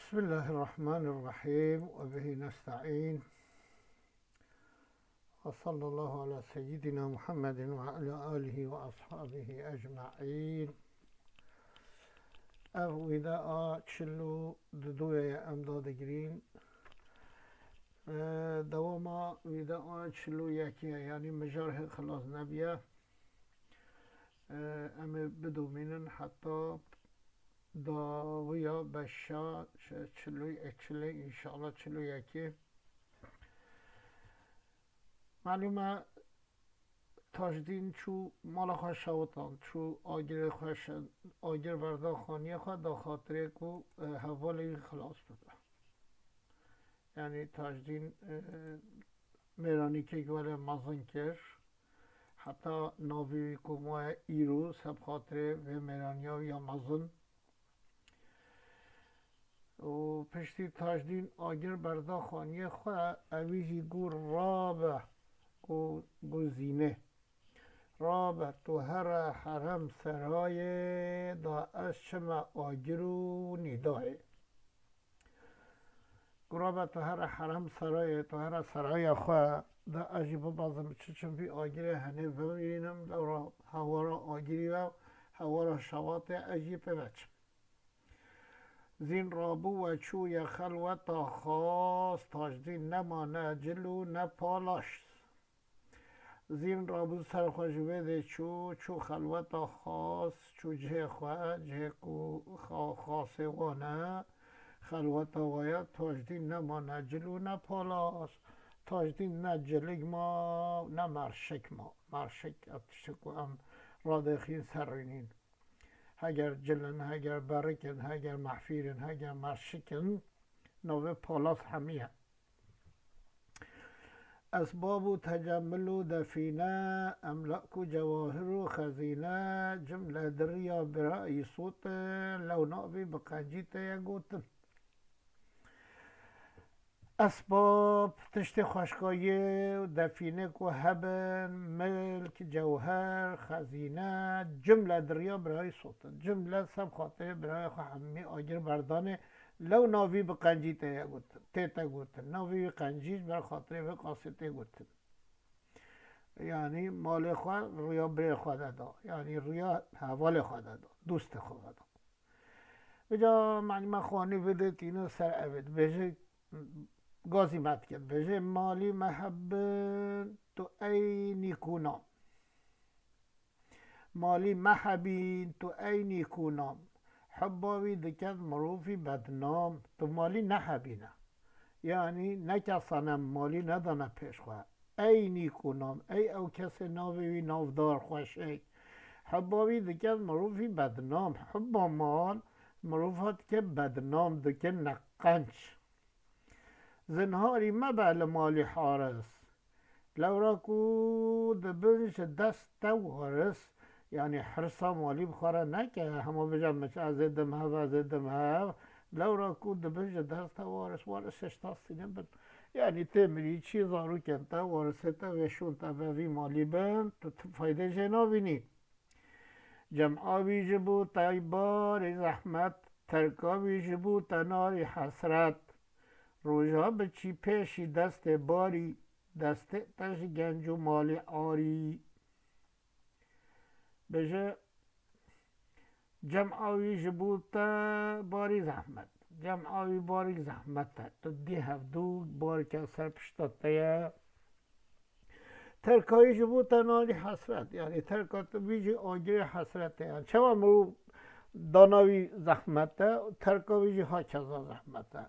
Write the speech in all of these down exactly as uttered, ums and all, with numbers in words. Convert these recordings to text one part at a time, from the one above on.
بسم الله الرحمن الرحيم، وبه نستعين. وصلى الله على سيدنا محمد وعلى آله وأصحابه أجمعين. Ev wîda a çil û duduye em dadigirîn. Ee, dewama wîda a çil û yekê ye, yanî mijar hê xilas nebiye. Ee, em ê bidomînin heta dawiya beşa çil û yek, çil û, înşallah çil û yekê. Malûm e, Tajdîn çû mala xwe şewitan, çû agirê xwe şe-, agir berda xaniyê xwe, da xatirê ku, e, hevalê wî xilas bibe. Yanî Tajdîn, e, mêranîkek were mezin kir. Heta navê wî ku maye îro, sebxatirê vê mêraniya wî ya mezin. Û piştî Tajdîn agir berda xaniyê xwe, ewî jî got, rabe, got, got Zînê. Rabe, tu here herem serayê, da ez çime agir û nîdayê. Got, rabe, tu here herem serayê, tu here seraya xwe, da ez jî bibezim çi çim vî agirê henê vimînim, lewra hewara agirî ve, hewara şewatê ez jî pê veçim. Zîn rabû we çûye xelweta xas, Tajdîn nema ne cil û ne palaş. Zîn rabû ser xwe ji vê dê çû, çû xelweta xas, çû cihê xwe, cihê ku xa-, xasê wan e, xelweta we ye, Tajdîn nema ne cil û ne palaş. Tajdîn ne cilig ma, ne merşik ma. Merşik ev tişt ku em radêxîn serrînîn. Heger cil in, heger berik in, heger mehfîr in, heger merşik in, navê palas hemî ye. Esbab û tecemmil û defîne, emlak û cewahir û xezîne, cimle di riya birayî sot in, lew navî bi qencî tê ye gotin. Esbab, tiştê xweşkayê û defînê ku hebin, milk, cewher, xezîne, cimle di riya birayî sot in. Cimle seb xatirê birayê xwe hemî agir berdanê, lew navî bi qencî tê ye gotin, tê te gotin. Navê wî qencî ji ber xatirê vê qasê tê gotin. Yanî malê xwe riya birê xwe de da. Yanî riya hevalê xwe de da. Dostê xwe de da. Vêca malî me xwanî vê dê tîne ser evê. Dibêje, gazî me dike. Dibêje, malî me hebin, tu ey nîkûnan. Malî me hebîn, tu ey nîkûnan. Hubba wî diket mirovî bednam. Tu malî nehebîne. Yanî neke senem, malî nedane pêş xwe. Ey nîkûnan, ey ew kesê navê wî navdar, xweşik. Hubba wî dike mirovî bednam. Hubba mal, mirova dike bednam, dike neqenc. Zinharî mebe li malî haris. Lewra ku dibin ji dest te waris, yanî hirsa malî bi xwe re neke, hema bêje min ez ê dim hev, ez ê dim hev. Lewra ku dibin ji dest te waris, waris hêşta sînin bin. Yanî tê mirî çî zarokên te, warisê te, vêşûn te ve vî malî bin, tu, tu faydê jê nabînî. Cem'a wî ji bo te barî zehmet, terka wî ji bo te narî hesret. Roja biçî pêşî destê barî, destê te ji genc û malî arî. Bêje, cem'a wî ji bo te barî zehmet. Cem'a wî barî zehmet e. Tu dî hevdû barike ser pişta te ye. Terka wî ji bo te narî hesret. Yanî terka tu wî jî agirê hesret e. Yanî çawa mirov dana wî zehmet e, terka wî jî hakeza zehmet e.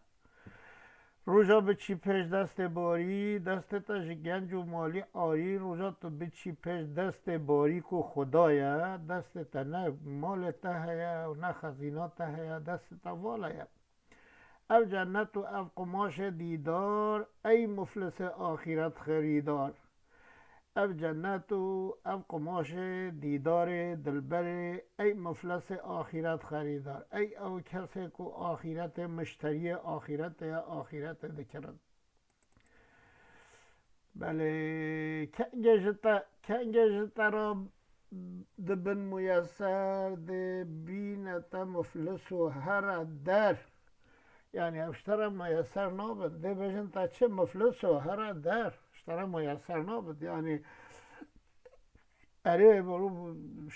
Roja biçî pêş destê barî, destê te ji genc û malî arî, roja tu biçî pêş destê barî ku Xuda ye, destê te ne malê te heye û ne xezîna te heye, destê te vala ye. Ev cennet û ev qumaşê dîdar, ey muflisê axîret xerîdar. Ev cennet û ev qumaşê dîdarê dilberê, ey muflisê axîret xerîdar. Ey ew kesê ku axîretê mişteriyê axîretê ye, axîretê dikirin. Belê, kengê ji te, kengê ji te re dibin muyeser, dê bîne te muflis û here der. Yani ev ji te re muyeser nabin. Dê bêjin te çi, muflis o, here der. Ji te re muyeser nabin. Yani erê,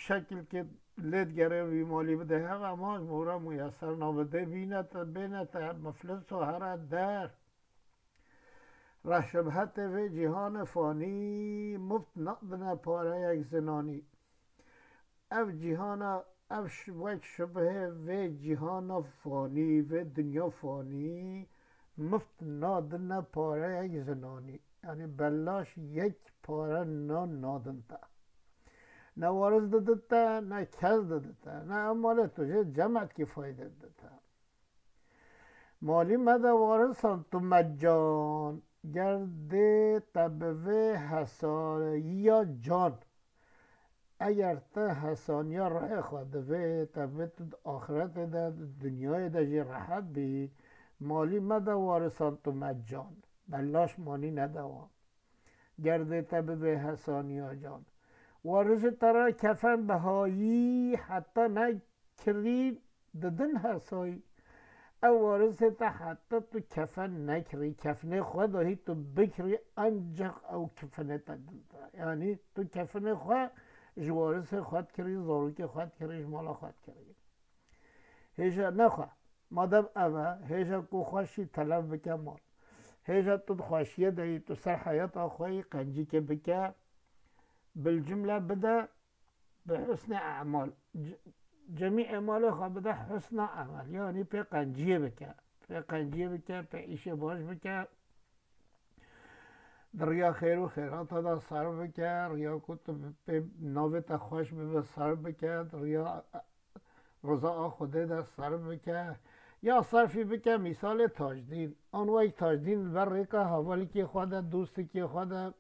şekilkê lê digerê wî malî bide hev, ama ji bo re muyeser nabin. Dê bîne te, bêne te, muflis o, here der. Rehşebhetê vê cîhanê fanî, muft nadine pareyek zinanî. Ev cîhana, ev ş-, wek şibhê vê cîhana fanî, vê dinya fanî, mift nadine pareyek zinanî. Yanî belaş yek pare nan nadin te. Ne wariz didin te, ne kes didin te, ne ev malê tu jê cemetkî fayde didin te. Malî mede warisan tu me can, ger dê te bi vê hesayiya can. Eger te hesaniya rihê xwe divê, te vê tu di axiretê de, di dinyayê de jî rehet bî, malî mede warisan tu me can. Belaş malî nede wan. Ger dê te bibê hesaniya can. Waris ji te re kefen bihayî heta nekirî didin hesayî. Ew warisê te heta tu kefen nekirî, kefnê xwe dahî tu bikirî, ancaq ew kefinê te din te. Yanî tu kefinê xwe ji warisê xwe dikirî, zarokê xwe dikirî, ji mala xwe dikirî. Hêja nexwe. Madem ev e, hêja ku xweşî telef bike mal. Hêja tu di xweşiyê de yî, tu ser heyata xwe yî, qencîkê bike, bilcimle bide bi husnê emal. C-, cemî emalê xwe bide husna emal. Yanî pê qenciyê bike. Pê qenciyê bike, pê îşê baş bike. Di riya xêr û xêrata de serf bike, riya ku tu bi pê navê te xweş bibe serf bike, di riya riza a Xwedê de serf bike. Ya serfî bike mîsalê Tacdîn. An wek Tacdîn li ber rêka hevalîkê xwe de, dostikê xwe de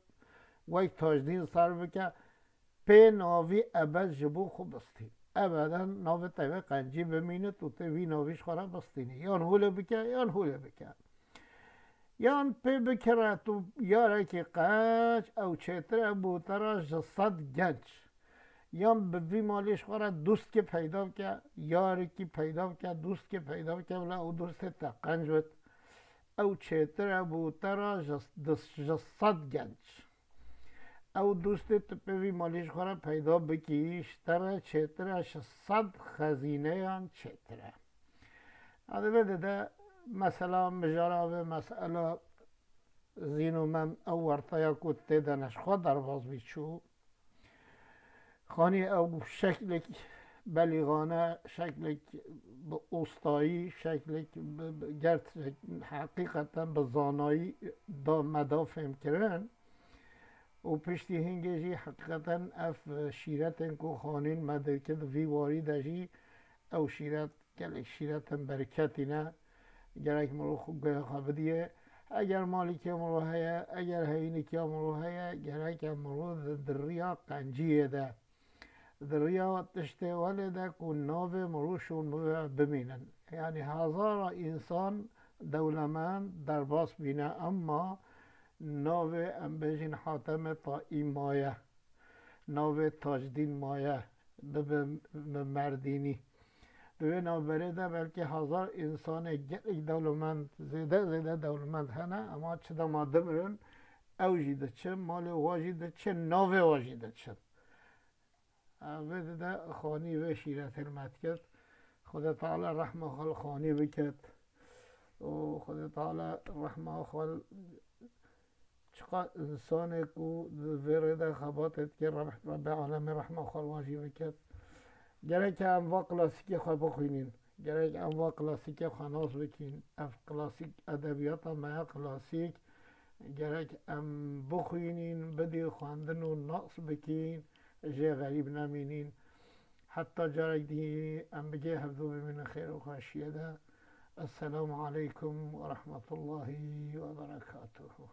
wek Tacdîn serf bike. Pê navî ebed ji bo xwe bistîn. Ebeden navê te wê qencî bimînit û tê vî navî ji xwe re bistînî. Yan holê bike, yan holê bike. Yan pê bikire tu yarekî qenc, ew çêtir e bo te re ji sed genc. Yan bi vî malî ji xwe re dostkê peyda bike, yarekî peyda bike, dostkê peyda bike, wila ew dostê te qenc bit. Ew çêtir e bo te re ji, ji sed genc. Ew dostê tu pê vî malî ji xwe re peyda bikî, ji te re çêtir e, ji sed xezîneyan çêtir e. A di vê de, de mesela mijara vê mesela Zîn û Mem ew werteya ku tê de ne ji xwe derbas bî çû. Xanî ew şeklek belîxane, şeklek bi ostayî, şeklek bi, bi, gerçek, heqîqeten bi zanayî da me da fêmkirin. Û piştî hingê jî heqîqeten ev şîretên ku xanîn me dikir di vî warî de jî ew şîret gelek şîretên berketî ne. Gerek mirov xwe guhê xwe bidiyê. Eger malîkê mirov heye, eger heyînikiya mirov heye, gerek em mirov di, di riya qenciyê de, di riya tiştê welê de ku navê mirov şûn bibe bimînin. Yanî hezara însan dewlemend derbas bîne, emma navê em bêjin Hatemê Taî maye. Navê Tacdîn maye. Bibe bi merdînî. Di wê navberê de belkî hezar însanê gelek dewlemend, zêde zêde dewlemend hene, ema çi dema dimirin, ew jî diçin, malê wa jî diçin, navê wa jî diçin. Vê de xanî vê şîretê me diket. Xwedê Teala rehma xwe li xanî biket. Û Xwedê Teala rehma xwe li çiqa însanê ku di vê rê de xebatê dike, Reb-, Rebbê Alemê rehma xwe li wan jî biket. Gerek em va klasîkê xwe bixwînîn. Gerek em va klasîkê xwe nas bikîn. Ev klasîk, edebiyata me ya klasîk, gerek em bixwînîn, bidî xwendin û nas bikîn, jê xerîb nemînîn. Heta carek dî em bi cihê hevdû bimînin xêr û xweşiyê de. Esselamu aleykum ve rahmetullahi ve berekatuhu.